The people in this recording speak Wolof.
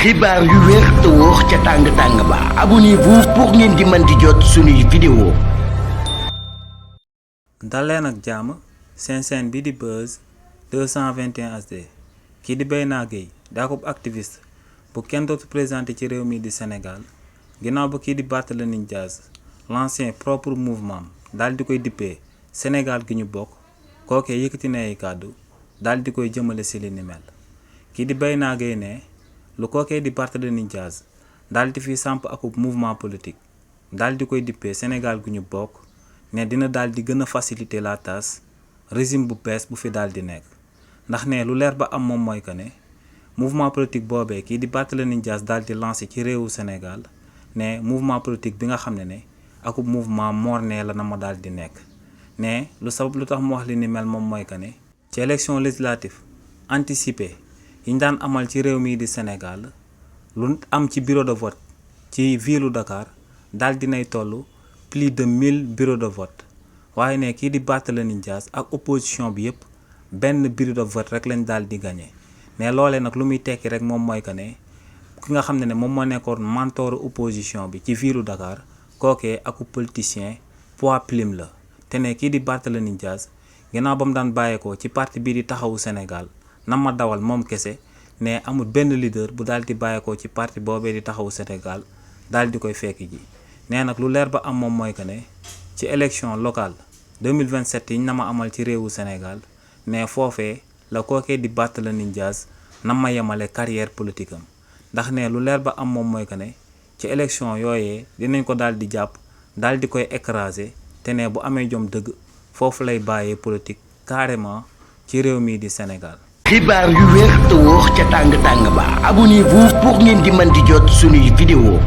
xibaar yu wér te wóor ca tàng-tàng ba abonnez-vous pour ngeen di mën di jot suñuy vidéo. daleen ak jàmm seen chaîne bi di Buzz 221 HD kii di Bayna Gueye daakub activiste bu kenn dootu présenté ci réew mi di Sénégal ginnaaw ba kii di Barthélémy Dias l'ancien propre mouvement daal di koy dippee Sénégal gi ñu bokk kookee yëkkati na ay kàddu daal di koy jëmale si li ni mel kii di Bayna Gueye ne lu kookee di Barthélémy Dias daal di fi samp akub mouvement politique daal di koy dippee Sénégal gu ñu bokk ne dina daal di gën a faciliter la tâche régime bu bees bu fi daal di nekk ndax ne lu leer ba am moom mooy que ne mouvement politique boobee kii di Barthélémy Dias daal di lancé ci réewu Sénégal ne mouvement politique bi nga xam ne akub mouvement morne la na ma daal di nekk ne lu sabab lu tax mu wax li ni mel moom mooy que ne ci élection législative anticipée yi ñu daan amal ci réew mii di Sénégal lu am ci bureau de vote ci ville Dakar daal dinay toll plus de 1000 bureaux de vote waaye ne kii di Barthélémy Dias ak opposition bi yëpp benn bureau de vote rek lañ daal di gagné mais loolee nag lu muy tekki rek moom mooy que ne ki nga xam ne moom moo nekkoon mentor opposition bi ci ville Dakar kookee ak politicien poids plume la te ne kii di Barthélémy Dias ginnaaw ba mu daan bàyyeekoo ci parti bii di taxawu Sénégal na ma dawal moom kese ne amul benn leader bu daal di bàyyeekoo ci parti boobee di taxawu Sénégal daal di koy fekk ji nee nag lu leer ba am moom mooy que ne ci élection locale 2027 yi ñu na ma amal ci réewu Sénégal ne foofee la kookee di Barthélémy Dias na ma yemale carrière politique am ndax ne lu leer ba am moom mooy que ne ci élection yooyee dinañ ko daal di jàpp daal di koy écraser te ne bu amee jom dëgg foofu lay bàyyee politique carrément ci réew mii di Sénégal. xibaar yu wér te wóor ca tàng-tàng ba abonnez-vous pour ngeen di mën di jot suñuy vidéo.